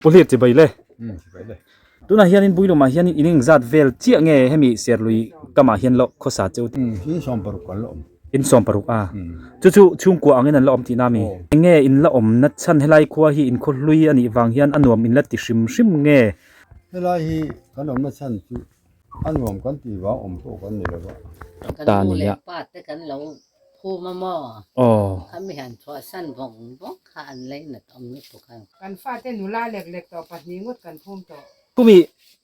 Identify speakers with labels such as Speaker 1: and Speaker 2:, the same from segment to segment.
Speaker 1: Pu Hlir chibai le. Tunah hianin Builumah hianin in engzat vel chiah nge hemi Serlui kamah hian lo khawsa cheu tih?
Speaker 2: In 60 an la awm.
Speaker 1: In 60 a. Chu chu chhungkua angin an la awm tihna mi? Enge in la awmna chhan helai khua hi in khaw hlui a nih vang hian a nuam in la ti hrim hrim nge?
Speaker 2: Helai hi kan awmna chhan chu a nuam kan tih vang awm pawh kan ni lo va.
Speaker 3: Kan nu leh pa te kan lo phum a maw? Khami han chhuahsan vawng vawng kha an lainat awm lutuk a.
Speaker 4: Kan fate nula lek lek tawh pahnih ngawt kan phum tawh.
Speaker 1: Kumi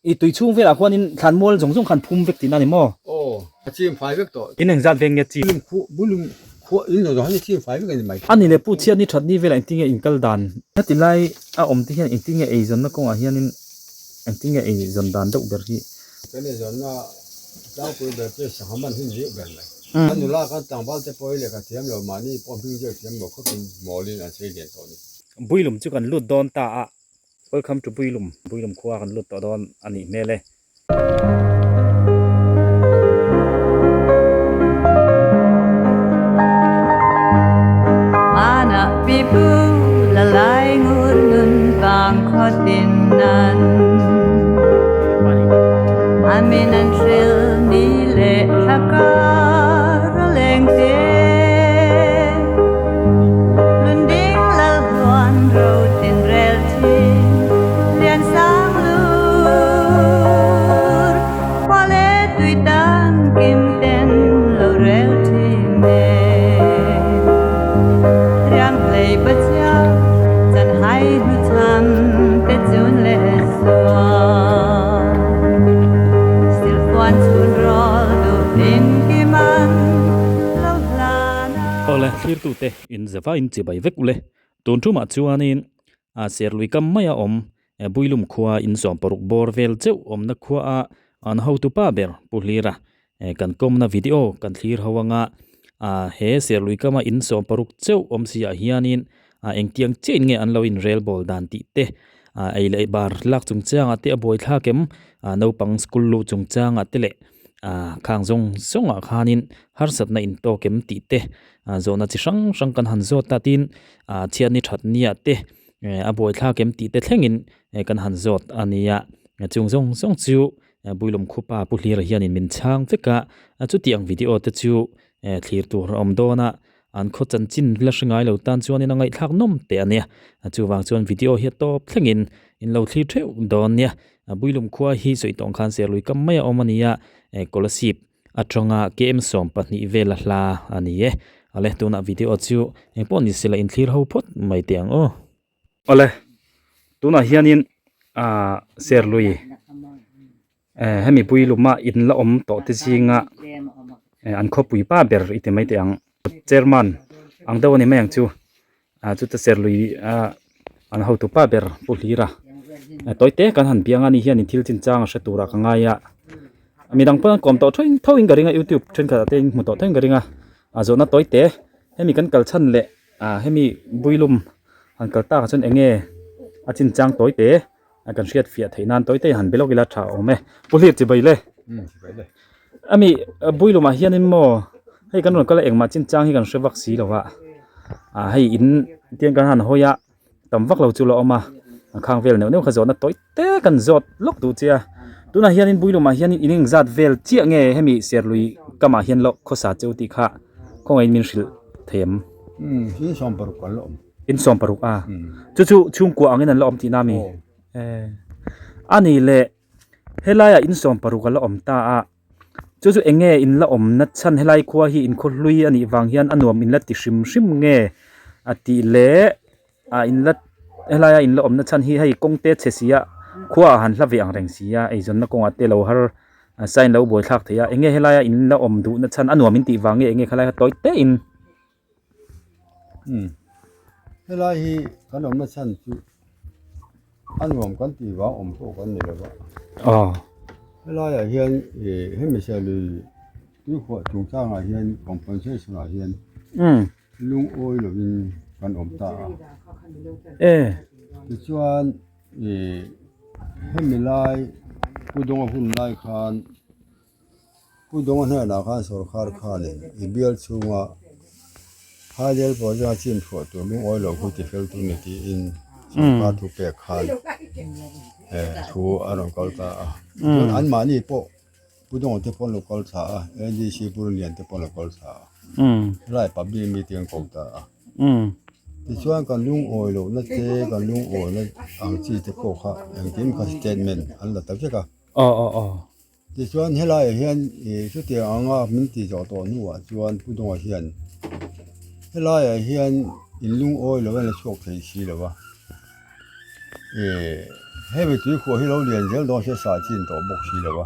Speaker 1: i tui chhung velah khuanin thlanmual zawng zawng khan phum vek tihna a ni maw?
Speaker 2: Aw, a chim fai vek tawh.
Speaker 1: In engzat veng nge chim?
Speaker 2: Bulum khuah, bulum khuah in zawng zawng hi chim fai vek a ni mai.
Speaker 1: A ni le Pu Chhiatni thatni velah engtin nge in kal dan? Heti lai a awm te hian engtin nge eizawnna kawngah hianin engtin nge eizawn dan deuh ber hi?
Speaker 2: Kan eizawnna tlangpui ber chu sangha man hun deuh ber mai. Kan nula khan tlangval te pawh hi lehkha thiam lo mahni pawh hming deuh thiam lo khawpin mawlin an sei lian tawh a ni.
Speaker 1: Builum chu kan lut dawn ta a, Welcome to Builum, Builum khua kan lut tawh dawn a nih hmel e. Awle thlirtute in zavain chibai vek ule. Tun tumah chuanin a Serlui kam maia awm Builum khua in 60 bawr vel cheuh awmna khua a an hotupa ber Pu Hlira kan kawmna video kan thlir ho anga he Serlui kama in 60 cheuh awm si ah hianin engtiang chiahin nge an lo in rel bawl dan tih te ei leh bar lak chungchangah te a buai thlak em naupang school luh chungchangah te leh khang zawng zawngah khanin harsatna in tawk em tih te zawhna chi hrang hrang kan han zawt a tin chhiatni thatnia te a buaithlak em tih te thlengin kan han zawt a nia chung zawng zawng chu Builum khupa Pu Hlira hianin min chhang vek a chutiang video te chu thlir tur a awm dawn a an khaw chanchin la hre ngai lo tan chuanin a ngaihthlak nawm teh a nia chuvang chuan video hi a tawp thlengin in lo thlir theuh dawn nia Builum khua hi sawi tawng khan Serlui kam mai a awm a nia Kolasib Atanga KM 12 vel a hla a ni e. Awle tunah video chu engpawh ni sela inthlir ho phawt mai teh ang aw. Awle tunah hianin ah Serlui eh hemi Puiluma in la awm tawh te zinga eh an khawpui pa ber i ti mai teh ang. Chairman ang deuh a ni mai ang chu. Ah chuta Serlui ah an hotu pa ber Pu Hlira tawi te kan han biang a ni hian thil chinchang a hre turah ka ngai a midang pawh an kawm tawh tho tho in ka ring a youtube thenkhat ah te in hmu tawh tho in ka ring a a zawhna tawi te hemi kan kal chhan leh ah hemi Builum han kal tak ah chuan eng nge a chinchang tawi te a kan hriat fiah theih nan tawi te han be lawk ila tha awm e Pu Hlir chibai le ami Builumah hianin maw hei kan rawn kal a engmah chinchang hi kan hre vak si lo va ah hei in tiang kan han hawi a tam vak lo chu la awm a a khang vel neuh neuh kha zawhna tawi te kan zawt lawk duh che a tunah hianin Builumah hianin in engzat vel chiah nge hemi Serlui kamah hian lo khawsa cheu tih kha khawngaih in min hrilh thei em? In 60 a chu chu chhungkua angin an la awm tihna ami? A ni le helaiah in 60 a la awm ta a chu chu eng nge in la awmna chhan helai khua hi in khaw hlui a nih vang hian a nuam in la ti hrim hrim nge a tih leh ah in la helaia in la awmna chhan hi hei kawng te chhe si a khua ah han hla ve ang reng si a eizawnna kawngah te lo har sign lo buaithlak thei a eng nge helaia in la awm duhna chhan a nuam in tih vang nge eng nge khalai kha tawi te in.
Speaker 2: Umm helai hi kan awmna chhan chu a nuam kan tih vang awm pawh kan ni lo va helaiah hian ih hemi serlui tuikhuah chungchangah hian compensation ah hian lungawi lovin kan awm ta a tichuan ih hemi lai Pu Dawnga hun lai khan. Pu Dawnga hnenah khan sawrkar khanin i bial chhunga Hydel Project a chin chhuah tur lungawi lo khu ti fel tur ni tiin. Sorkar thu pek khan thu a rawn kal ta a. Chuan anmahni pawh Pu Dawng te pawh an lo kal thla a, ADC Pu Rinlian te pawh an lo kal thla a. Helai public meeting an ko ta a. Tichuan kan lungawi lohna te, kan lungawina ang chi te pawh kha engkim kha statement an la ta vek a. Tichuan helaiah hian ih chutiang anga min tih zawh tawh hnuah chuan Pu Dawnga hian helaiah hian in lungawi lo a la chhuak thei si lo va, ih hemi tuikhuah hi lo lian zel dawn se sah chin tawh bawk si lo va.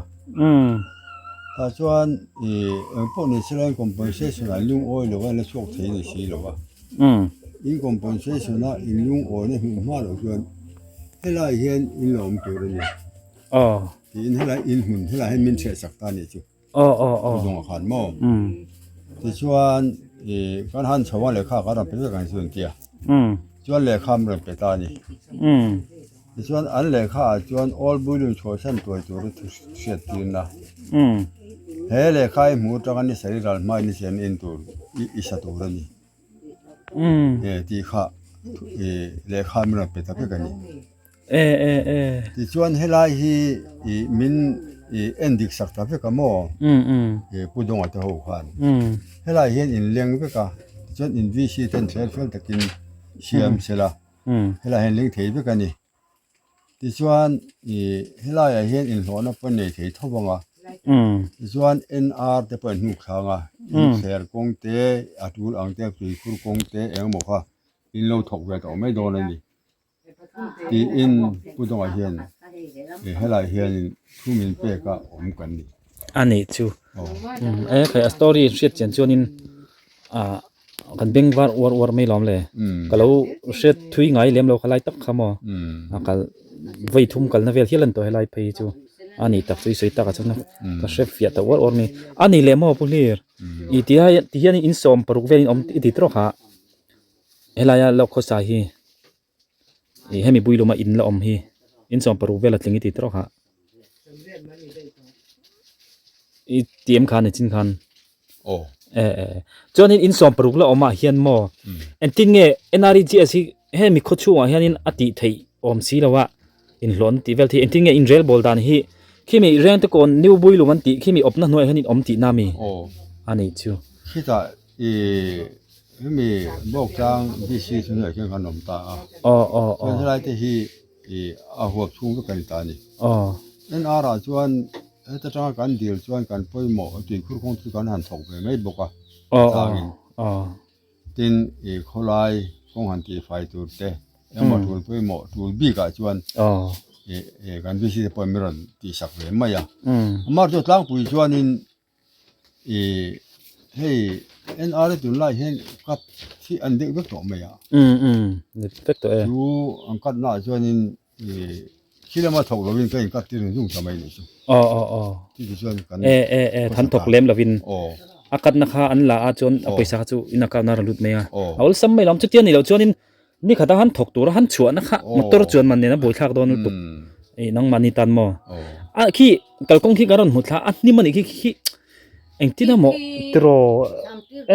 Speaker 2: Tah chuan ih engpawh ni se la compensation ah lungawi lo a la chhuak thei ni si lo va, in compensation a in lungawina hmuh hma loh chuan helaiah hian in la awm tur a ni.
Speaker 1: Aw.
Speaker 2: Tiin helai in hmun helai hian min chhiah sak ta a nih chu.
Speaker 1: Aw aw aw.
Speaker 2: Zawng khan maw. Tichuan ih kan han chho a lehkha kan rawn pe vek ang chu an tia. Chuan lehkha an rawn pe ta a ni. Tichuan an lehkha ah chuan Old Building chhuahsan tuai tur thu hriat tirna. He lehkha hi hmuh atanga ni sarih ral hma in ni siam en tur i sa tur a ni. Tih kha lehkha min rawn pe ta vek a ni. Tichuan helai hi ih min ih en dik sak ta vek a maw Pu Dawnga te ho khan helai hian in leng vek a tichuan in VC ten fel fel takin siam sela helai hian leng thei vek a ni. Tichuan ih helaiah hian inhlawhna pawh nei thei tho vang a, tichuan NR te pawh an hnuk thlang a, inthler kawng te a tul ang te tuikhur kawng te eng emaw kha in lo thawk ve tawh mai dawn a ni tiin Pu Dawngah hian helaiah hianin thu min pek a awm kan ni.
Speaker 1: A nih chu e khai a story hriat chian chuanin ah Kan beng var uar uar mai lawm le. Ka lo hriat thui ngai lem lo kha lai tak kha maw. A kal vawi thum kalna vel hial a ni tawh helai phei hi chu. A ni tak chu i sawi takah chuan ka hre fiah ta uar uar mai. A ni leh maw Pu Hlir. I ti ti hian in 16 velin awm i ti tawk a. Helaia lawk khawsa hi i hemi bui luma in la awm hi in 16 vel a tling i ti tawk a. I ti em khan ni chin khan.
Speaker 2: Aw.
Speaker 1: E e chuanin in 16 la awmah hian maw engtin nge NREGS hi hemi khaw chhungah hianin a tih theih awm si lo a inhlawhna tih vel hi engtin nge inrel bawl dan hi khimi reng te kawn new builum an tih khimi awpna hnuaiah hian in awm tihna mi
Speaker 2: Aw.
Speaker 1: a nih chu.
Speaker 2: Khitah i hemi Bawktlang DC chu hnuaiah khian kan awm ta a.
Speaker 1: Aw aw aw.
Speaker 2: Chuan helai te hi i a huap chhung vek a ni ta a ni.
Speaker 1: Aw.
Speaker 2: NR ah chuan Heta tanga kan dil chuan kan pawimawh tuikhur kawng chu kan han thawk ve mai bawk a, tlangin. Tin, i khawlai kawng han tihfai tur te emaw tul pawimawh tul bikah chuan i kan VC te pawhin min rawn tihsak ve mai a. Amah chu tlangpui chuanin i hei NRA tunlai hian cut hi an deuh vek tawh mai a. Chu an cut naah chuanin Khi lama thawk lovin ka inkat tir zung ta mai nih chu.
Speaker 1: Aw aw aw.
Speaker 2: Chu ti chuan kan
Speaker 1: E e e than thawk lem lovin.
Speaker 2: Aw.
Speaker 1: A katna kha an la a chuan a pawisa kha chu in account a rawn lut mai a.
Speaker 2: Aw.
Speaker 1: A awlsam mai lo chutia ni loh chuanin ni khata han thawk tura han chhuahna kha motor chuan man nen a buaithlak dawn lutuk. Ei nangmahni tan maw.
Speaker 2: Aw.
Speaker 1: A khi kalkawng khi ka rawn hmu thla a hnim a nih khi khi Engtin emaw tiraw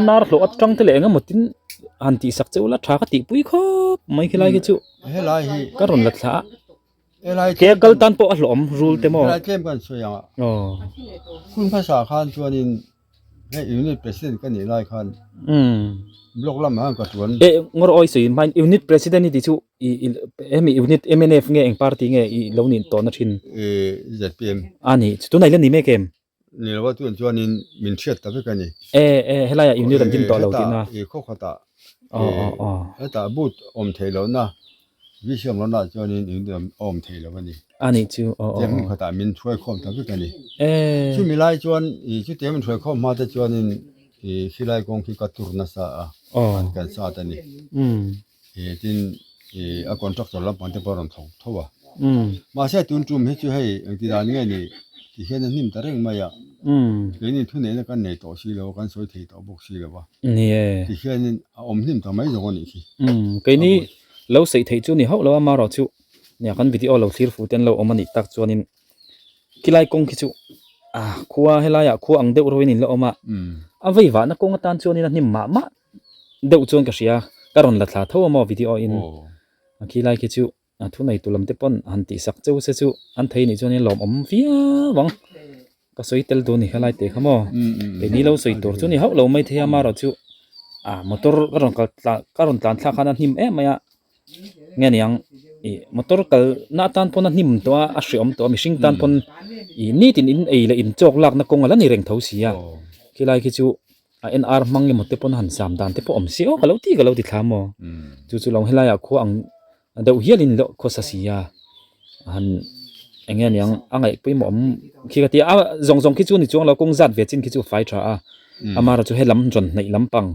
Speaker 1: NR hlawh atang te leh eng emaw tin han tih sak che ula tha ka tih pui khawp mai khilai khi chu
Speaker 2: Helai hi
Speaker 1: ka rawn la thla a
Speaker 2: helai
Speaker 1: ke kal tan pawh a hlawhawm rul te maw
Speaker 2: helai tlem kan sawi ang a
Speaker 1: aw
Speaker 2: hun hmasa khan chuanin hei unit president ka nih lai khan block lamah hian ka tuan
Speaker 1: e ngawr awi sawi hmain unit president hi tih chu i i hemi unit mnf nge eng party nge i lo nih tawhna thin
Speaker 2: e zpm
Speaker 1: a ni chu tunah i la ni mek em
Speaker 2: Ni lo a chuan chuanin min hriat ta vek a ni.
Speaker 1: E e helaiah unit an din tawh lo tihna.
Speaker 2: Hetah i khaw khatah hetah boot awm theih lohna VC awm lohna ah chuanin unit a awm theih lo a ni.
Speaker 1: A nih chu aw aw.
Speaker 2: Tiang hmun khatah min hruai khawm ta vek a ni. Chumi lai chuan i chutiang min hruai khawm hma te chuanin i khilai kawng khi ka tur nasa a kan sat a ni. Tin a contractor lampang te pawh a rawn thawk tho a. Mahse tun tum hi chu hei engti dan nge ni ti hian a hnim ta reng mai a. Keini thuneihna kan nei tawh si lo a, kan sawi thei tawh bawk si lo a. Ti hianin a awm hnim ta mai zawng a nih khi.
Speaker 1: Keini lo saih theih chu ni hauh lo a, amaherawh chu nia kan video lo thlir fuh te an lo awm a nih tak chuanin khilai kawng khi chu khua helaiah khua ang deuh rawhin in la awm a, a veivahna kawng atan chuanin a hnim mah mah. Deuh chuan ka hria, ka rawn la thla tho a maw video in. A khi lai khi chu a thu nei tu lam te pawn han tih sak cheu se chu an thei nih chuan in lawmawm viau ang. Ka sawi tel dawn ni helai teh kha maw keini lo sawi tur chu ni hauh lo mai thei a marawh chu ah motor ka rawn kal tlan ka rawn tlan thlak khan a hnim em mai a nge niang ih motor kal na atan pawn a hnim tawh a a hreawm tawh a mihring tan pawn ih nitin in ei leh in chawk lakna kawng a la ni reng tho si a khilai khi chu a NR hmang emaw te pawn a han zam dan te pawh awm si aw ka lo ti ka lo ti thla maw chu chu lo helai ah khua ang deuh hialin loh khawsa si a han eng nge niang a ngaih pawimawh awm khi ka ti a zawng zawng khi chu ni chuang lo kawng zat ve chin khi chu a fai tha a amaherawhchu chu helam rawn hnaih lampang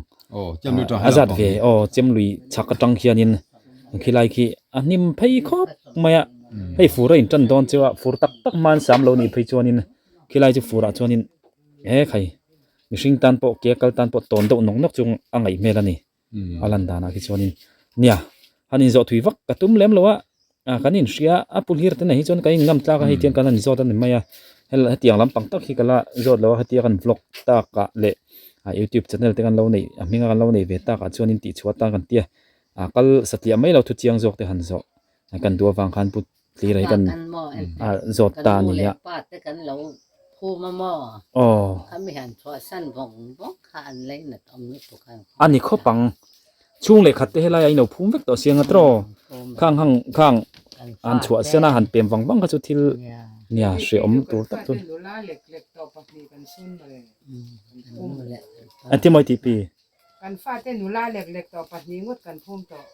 Speaker 1: a zat ve aw chemlui chhak atang hianin khilai khi a hnim phei khawp mai a hei fur a intan dawn chu a fur tak tak hman sam lo nih phei chuanin khilai chu furah chuanin he khai mihring tan pawh ke kal tan pawh tawn deuh nawk nawk chu a ngaih hmel a ni. A lan danah khi chuanin nia han inzawh thui vak ka tum lem lo a ah kan inhria a pu hlir te nei hi chuan kan in ngam tlak a hei tiang kan han zawt a ni mai a hel hetiang lampang tak hi ka la zawt lo a hetia kan vlog tak ah leh ah youtube channel te kan lo neih a hminga kan lo nei ve tak ah chuanin tihchhuah atan kan tia ah kal satliah mai lo thu chiang zawk te han zawh kan duh avang khan pu Tlir hi kan zawt ta a ni a. Aw. A ni khawp ang. Chhung leh khat te helai a ino phum vek tawh siang a tiraw. Khang hang khang han chhuah sen a han pem vang vang kha chu thil nia hrehawm tur tak chu. Engtin maw i tih pi?
Speaker 4: Kan fate nula lek lek tawh pahnih ngawt kan phum tawh.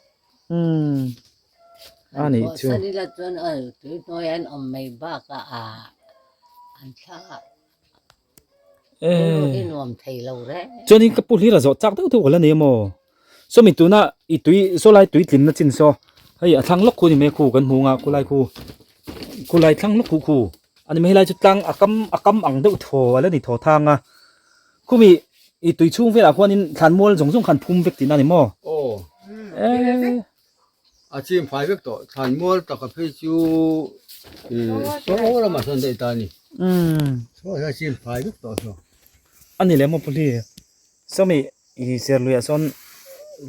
Speaker 1: Umm. A nih chu.
Speaker 3: San ila chuan tui hnuai an awm mai bakah an thla hi nuam thei lo reng.
Speaker 1: Chuanin ka pu hlir a zawh chak deuh deuh ka la nei amaw? Sawmi tuna i tui saw lai tui tlinna chin saw hei a thlang lawk khu ni mai khu kan hmu anga khulai khu khulai thlang lawk khu khu a ni mai helai chu tlang a kam a kam ang deuh thaw a la ni thaw thang a khumi i tui chhung velah khuanin thlanmual zawng zawng khan phum vek tihna a ni maw?
Speaker 2: Aw. A chim fai vek tawh thlanmual taka phei chu saw lamah sawn daih ta a ni. Saw hian a chim fai vek tawh saw.
Speaker 1: A ni leh maw Puli? Sawmi i serluiah sawn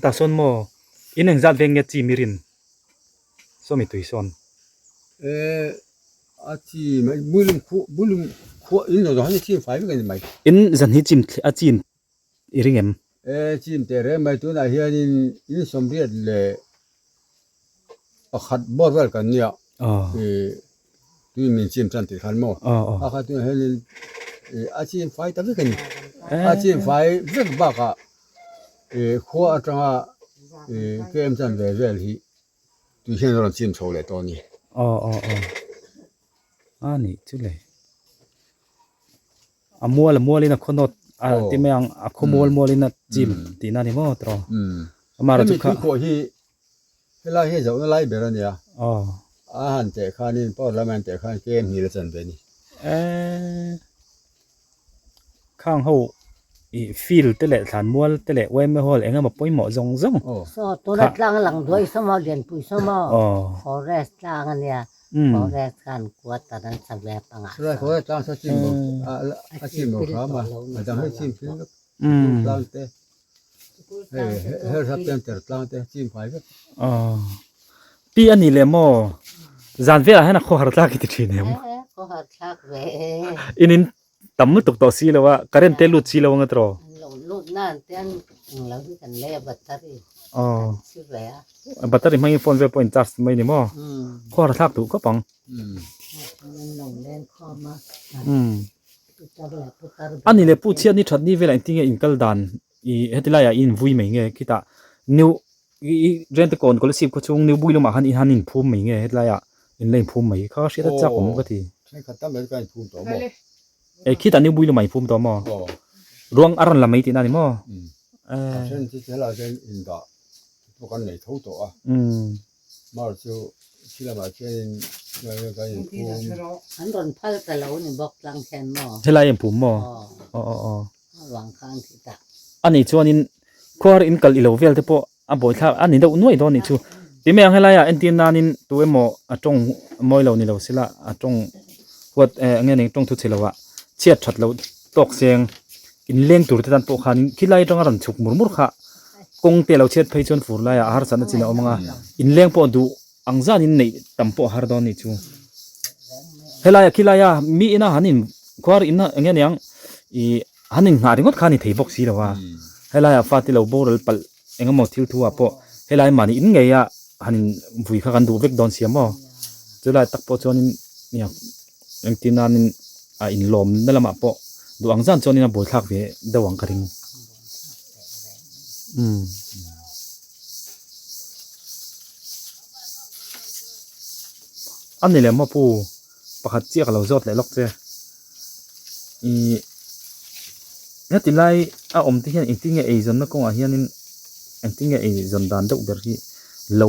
Speaker 1: tah sawn maw in engzat veng nge chim i rin? Sawmi tui sawn.
Speaker 2: Eh a chim bulum khuah bulum khuah in zawh zawh hian a chim fai vek a ni mai.
Speaker 1: In zan hi chim a chim i ring em?
Speaker 2: E chim teh reng mai tunah hianin in sawmriat leh pakhat bawr vel kan nia ih tui min chim tan tih khan maw a kha tunah hianin ih a chim fai ta vek a ni a chim fai vek bakah ih khua atanga ih kem chan ve vel hi tui hian a rawn chim chho leh tawh a ni.
Speaker 1: Aw aw aw a nih chu le. A mual a mualin a khaw nawt a ti mai ang a khaw mual mualin a chim tihna a ni maw tawh amaherawhchu
Speaker 2: kha hemi tuipawh hi helai hi zohna lai ber a nia a han teh khanin power lam an teh khan kem hnih la chan ve a ni.
Speaker 1: Eee khang ho ih field te leh thlan mual te leh yma hall eng emaw pawimawh zawng zawng
Speaker 3: Saw tuna tlang lang duai saw maw lianpui saw maw forest tlang a nia Forest khan quarter an sa ve pangah
Speaker 2: sawn. Forest tlang sa chim lo a chim lo hram a a dang hi chim thil vek tlang te hei health sub center tlang te chim fai vek.
Speaker 1: Pi a ni leh maw zan velah hian a khawhar tlak i ti thin em?
Speaker 3: Khawhar thlak ve e.
Speaker 1: In in tam lutuk tawh si lo a current te lut si lo anga tiraw?
Speaker 3: Lo lut nan te an englo hi kan lei a battery kan si ve a.
Speaker 1: Battery hmangin phone vel pawh in charge mai ni maw? Khawhar thlak duh khawp ang. A ni leh pu chhiat ni that ni velah engtin nge in kal dan i heti laiah i invui mai nge khitah new i rente kawn scholarship khaw chhung new bui lamah khan i han inphum mai nge heti laiah in la inphum mai kha hriat a chak awm ka ti. E khitah new bui lamah inphum tawh maw? Ruang a rawn la mai tihna a ni maw?
Speaker 2: Pawh kan nei tho tawh a, mar chu khi lamah khianin kan inphum.
Speaker 3: An rawn phal ta lo ni bawk tlang khian maw?
Speaker 1: Helai a inphum maw? Aw aw aw.
Speaker 3: A vang khan khi ta.
Speaker 1: A nih chuanin khuar in kal i lo vel te pawh a buaithlak a ni deuh nuai dawn nih chu. Ti mai ang helai ah entir nanin tu emaw a tawng mawi lo ni lo sila a tawng huat eh enge ning tawng thu chhe lo ah chhiat that loh tawk seng inleng tur te tan pawh khanin khilai atanga rawn chhuk mur mur kha. Kawng te lo chhiat phei chuan fur laiah a harsatna chin a awm ang a, inleng pawh duh ang zanin neih tam pawh a har dawn a nih chu. Helaiah khilaia mi ina han in khuar in eng nge niang ih han in nghah ringawt kha a ni thei bawk si lo a, helaiah fate lo boral palh eng emaw thil thu ah pawh helai mahni in ngei a han in vui kha kan duh vek dawn sia maw, chulai tak pawh chuanin nia engtin nanin a inlawm na lamah pawh duh ang zan chuanin a buaithlak ve deuh ang ka ring. Umm. A ni lem maw pu pakhat chiah ka lo zawt leh lawk che ih heti lai a awm te hian engtin nge eizawnna kawngah hianin engtin nge eizawn dan deuh ber hi lo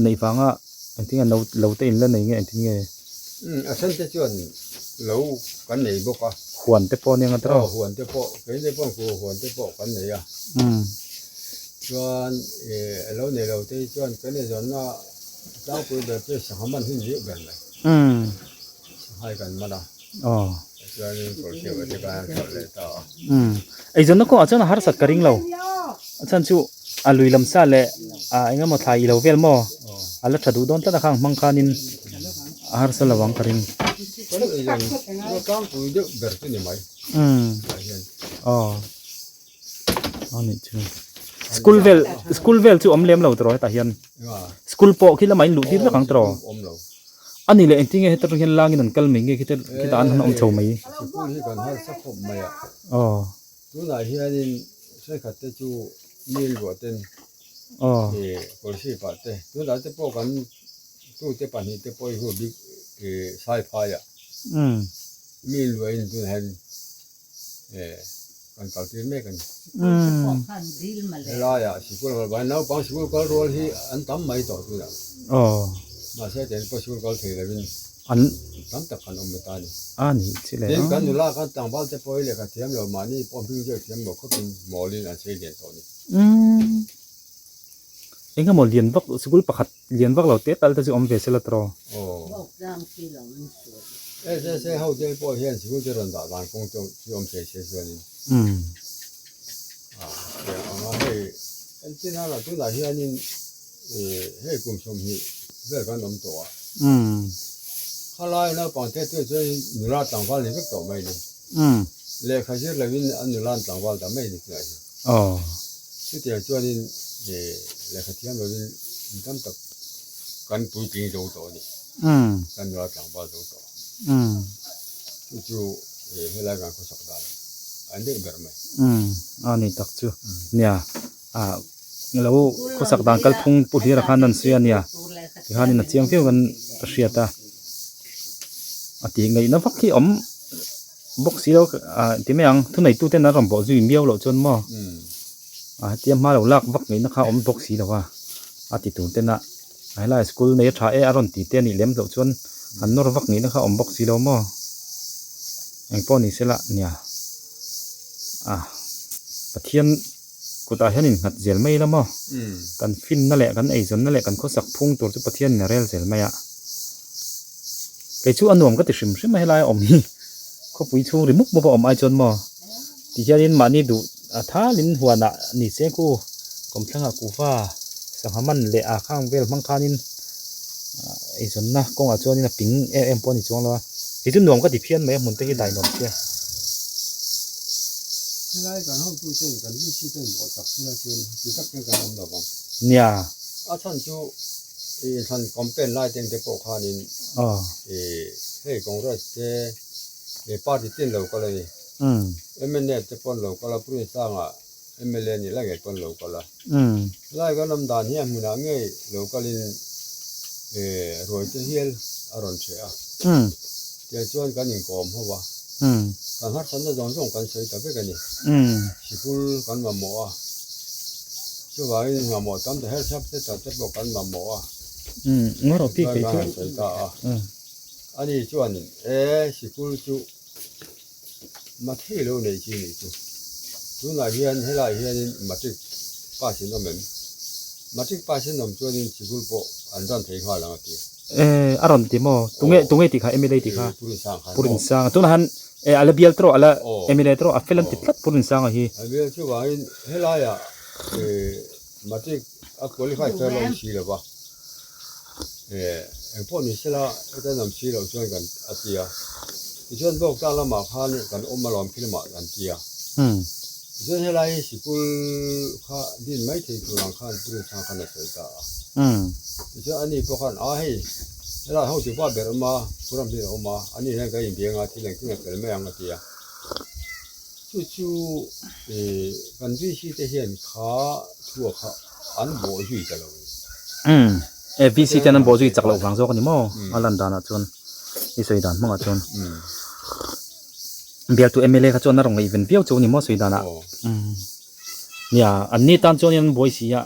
Speaker 1: neih vanga engtin nge lo te in la nei nge engtin nge.
Speaker 2: Umm a then te chuan lo kan nei bawk a.
Speaker 1: Huan te pawh nia tawh.
Speaker 2: Aw huan te pawh kei te pawh ku huan te pawh kan nei a.
Speaker 1: Umm.
Speaker 2: Chuan ih lo nei lo te hi chuan kan eizawnna tlangpui ber chu sangha man hun deuh ber mai.
Speaker 1: Umm.
Speaker 2: Sanghai kan man a.
Speaker 1: Aw.
Speaker 2: Chuanin kawrchhiah te khan an hralh leh ta a.
Speaker 1: Umm. Eizawnna kawngah chuan a harsat ka ring lo. A chhan chu a lui lam sa leh a eng emaw thlai ilo vel maw a la tha duh dawn tlat a khang hmang khanin a harsa lo ang ka ring.
Speaker 2: Kan eizawnna tlangpui deuh ber chu ni mai.
Speaker 1: Umm.
Speaker 2: Tah hian.
Speaker 1: Aw. A nih chu. School vel school vel chu awm lem lo tawh hetah hian. School pawh khi lamah in luh tir vek ang tawh.
Speaker 2: Awm lo.
Speaker 1: A ni leh engtin nge heta tang hian langin an kal mai nge khita khitah an han awm chho mai.
Speaker 2: Sikul hi kan harsa khawp mai a.
Speaker 1: Aw.
Speaker 2: Tunah hianin thenkhat te chu mi ruah ten
Speaker 1: Aw.
Speaker 2: ih kawlhri pah te tunah te pawh kan tute pahnih te pawh hi hu bik ih saiphai ah
Speaker 1: Umm.
Speaker 2: Mi luahin tunah hian eh kan kal tir mek a ni.
Speaker 1: Umm.
Speaker 2: Helaiah sikul kal bai naupang sikul kal rual hi an tam mai tawh tunah.
Speaker 1: Aw.
Speaker 2: Mahse tel pawh sikul kal thei lovin
Speaker 1: An
Speaker 2: tam tak kan awm ta a ni.
Speaker 1: A ni chi le.
Speaker 2: Tin kan nula khan tlangval te pawh hi lehkha thiam lo mahni pawh hming zeuh thiam lo khawpin mawlin an sei lian tawh a ni.
Speaker 1: Umm. Engemaw lian vak sikul pakhat lian vak lo te tal te chu awm ve sela tawh.
Speaker 2: Aw. SSA ho te pawh hian sikul te rawn dah dan kawng chu awm thei se chuanin.
Speaker 1: Umm.
Speaker 2: A anga hei entin a tunah hianin ih hei kum 20 vel kan awm tawh a.
Speaker 1: Umm.
Speaker 2: Khalai naupang te te chuan nula tlangval ni vek tawh mai ni.
Speaker 1: Umm.
Speaker 2: Lehkha zir lovin an nula an tlangval ta mai ni tunah hian.
Speaker 1: Aw.
Speaker 2: Chutiang chuanin ih lehkha thiam lovin in tam tak kan puitling zo tawh a ni.
Speaker 1: Umm.
Speaker 2: Kan nula tlangval zo tawh.
Speaker 1: Umm.
Speaker 2: Chu chu ih helai kan khawsak dan an deuh ber mai.
Speaker 1: Umm a ni tak chu nia ah lo khawsak dan kalphung pu hlir a khan an sawi a nia tikhanin a chiang viau kan ka hriat a a tih ngaihna vak hi awm bawk si lo ah ti mai ang thuneitu ten an rawn bawh zui miau loh chuan maw ah hetia hma lo lak vak ngaihna kha awm bawk si lo a a ti tur ten a helai school nei a tha e a rawn ti te a nih lem loh chuan an nawr vak ngaihna kha awm bawk si lo maw engpawh ni sela nia ah Pathian kutah hian innghat zel mai ila maw kan finna leh kan eizawnna leh kan khawsak phung tur chu Pathian in a rel zel mai a kei chu a nuam ka ti hrim hrim a helai a awm hi khawpui chhung ri mup mup a awm ai chuan maw ti hianin mahni duh a thalin huanah ni se khu kawmthlangah kuhva sangha man leh a khang vel hmang khanin eizawnna kawngah chuanin a ping em em pawh a ni chuang lo a kei chu nuam ka ti phian mai a hmun te hi dai nuam sia.
Speaker 2: Helai kan hotu ten kan VC ten bawh tak sela chuan ti tak hian kan awm lo vang.
Speaker 1: Nia.
Speaker 2: A chhan chu ih inthlan campaign lai teng te pawh khanin ih hei Congress te ih party ten lo kal a ni. MNF te pawn lo kal a Pune sangah MLA nih lai ngei pawn lo kal a. Helai kan awm dan hi a hmunah ngei lo kalin ih ruai te hial a rawn hreh a. Tiang chuan kan inkawm ho a. Kan harsatna zawng zawng kan sawi ta vek a ni. Sikul kan mamawh a. Chuvangin mamawh tam ta her sap te ta te pawh kan mamawh a. Chuan kan han sawi ta a. Ani chuanin e sikul chu mathei lo nei chi nih chu. Tunah hian helaiah hianin matric pass in awm em? Matric pass in awm chuanin sikul pawh an run thei nghal ang a ti.
Speaker 1: Eh a rawn ti maw? Tunge tunge tih kha MLA tih kha?
Speaker 2: Pu Rinsang khan maw?
Speaker 1: Pu Rinsang tunah hian eh a la bial tawh a la MLA tawh a fel an ti tlat Pu Rinsanga hi.
Speaker 2: A bial chuvangin helaiah eh. Matric a qualify fel awm si lo va, eh engpawh ni sela heta an awm si loh chuan kan a ti a, tichuan bawk tlang lamah khan kan awm alawm khi lamah kan ti a. Tichuan helai hi sikul kha din mai thei tur ang khan Pu Rinchhang khan a sawi ta a. Tichuan ani pawh khan a hei helai hotu pa ber awm a, Pu Ramhlin a awm a, ani hian kan inbiang a thil engtin a fel mai ang a ti a. Chu chu kan VC te hian kha thua kha an bawh zui ta lo a ni.
Speaker 1: Umm e VC ten an bawh zui chak loh vang zawk a ni maw a lan danah chuan i sawi dan hmangah chuan bialtu mla kha chuan a rawn ngaihven viau chu a ni maw sawi danah umm nia an ni tan chuan in an buai si a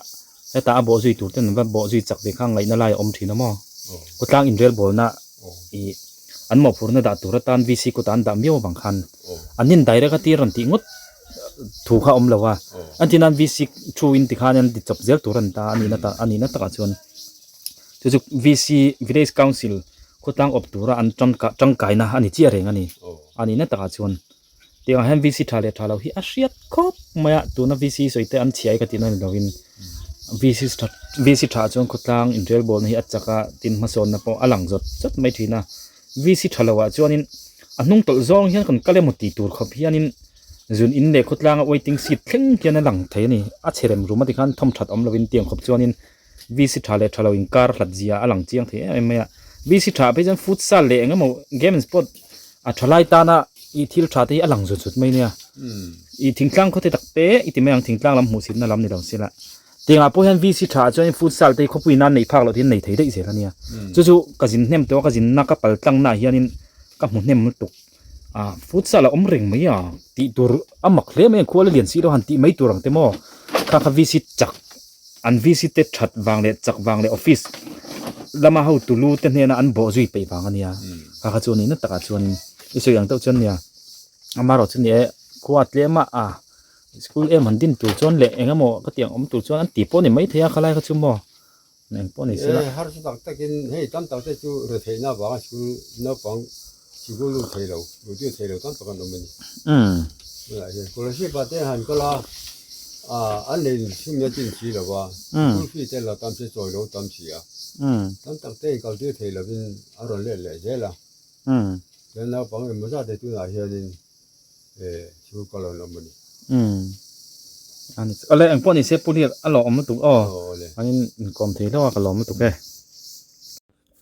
Speaker 1: hetah a bawh zui tur ten an va bawh zui chak ve kha ngaihna lai a awm thin a maw khawtlang inrelbawlna ih an mawhphurhna dah tur atan VC kutah an dah miau avang khan an in direct a tir rawn tih ngawt thu kha a awm lo a, an tih nan VC thu in tikhan an ti chawp zel tur a ni ta a nihna tak a nihna takah chuan chu chu VC village council khawtlang awp tura an tangka tangkaina a ni chiah reng a ni a nihna takah chuan tiang ah hian VC tha leh tha lo hi a hriat khawp mai a tuna VC sawi te an chhiai ka tihna ni lovin VC tha VC tha chuan khawtlang inrelbawlna hi a chak a tin hmasawnna pawh a lang zawt zawt mai thin a VC tha lo ah chuanin a hnung tawlh zawng hian kan kal emaw tih tur khawp hianin zun in leh khawtlanga waiting seat thleng hian a lang thei a ni a chhe rem rum a tikhan thawm that awm lovin tiang khawp chuanin VC tha leh tha lo inkar hlat zia a lang chiang thei em em mai a VC tha phei chuan futsal leh eng emaw game and sport a tha lai tana ih thil tha te hi a lang zut zut mai nia ih thingtlang khaw te tak te i ti mai ang thingtlang lam hmuh sitna lam ni lo sela tiangah pawh hian VC tha ah chuan futsal te hi khawpui nan neih phak loh te hian nei thei daih zel a nia chu chu ka zin hnem tawh a ka zinna ka pal tlangna ah hianin ka hmu hnem lutuk a futsal a awm reng mai a tih tur a mak hle mai a khual a lian si lo han tih mai tur ang te maw kha kha VC chak an VC te that vang leh chak vang leh office lama hotu lu te hnena an bawh zui peih vang a nia kha kha chu a nihna takah chuan i sawi ang deuh chuan nia amaherawh chu ni e khua tlem a a school em han din tur chuan leh eng emaw ka tih ang awm tur chuan an ti pawh a ni maithei a khalai kha chu maw eng pawh a ni sela.
Speaker 2: E harsa tak takin hei tam tak te chu retheihna avanga school naupang sikul lut thei lo lut tir thei lo tam tak an awm a ni. Tunah hian scholarship ah te han kal a an lei chhumna chin si lo va school fee te la tam si chawi lo tam si a tam tak te in kal tir thei lovin a rawn let leh zel a chuan naupang engmaw zat te tunah hianin school kal an awm a ni.
Speaker 1: Awle engpawh ni se pu hlir a lawm lutuk aw an inkawm thei hlauh a ka lawm lutuk e.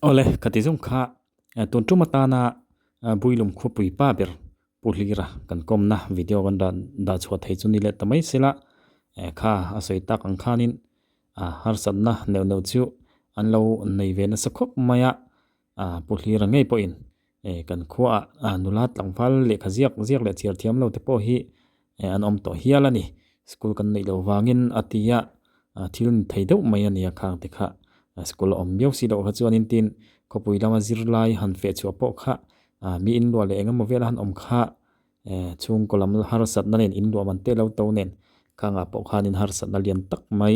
Speaker 1: Awle ka ti zung kha Tun tum atana Builum khawpui pa ber Pu Hlira kan kawmna video kan dah chhuah thei chu ni leh ta mai sela kha a sawi tak ang khanin harsatna neuh neuh chu an lo nei ve nasa khawp mai a, Pu Hlira ngei pawhin kan khuaah nula tlangval lehkha ziak ziak leh chhiar thiam lo te pawh hi an awm tawh hial a ni. School kan neih loh vangin a ti a, thil ni thei deuh mai a ni a khang te kha. School a awm viau si loh kha chuanin tin khawpui lama zirlai han feh chhuah pawh kha mi inluah leh eng emaw vela han awm kha chhungkaw lam harsatna nen inluah man te lo to nen khangah pawh khanin harsatna lian tak mai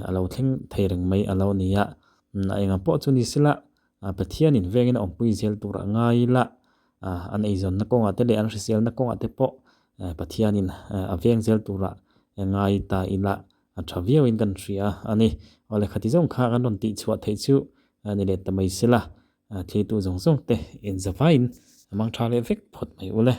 Speaker 1: a lo thleng thei reng mai a lo ni a. A engah pawh chu ni sela Pathianin vengin a awmpui zel tur a ngai ila an eizawnna kawngah te leh an hriselna kawngah te pawh Pathianin a veng zel tura ngai ta ila a tha viauin kan hria a ni. Aw lehkha ti zawng kha kan rawn tihchhuah theih chu ni leh ta mai sela thlitu zawng zawng te inzavaiin a mang tha leh vek phawt mai ule.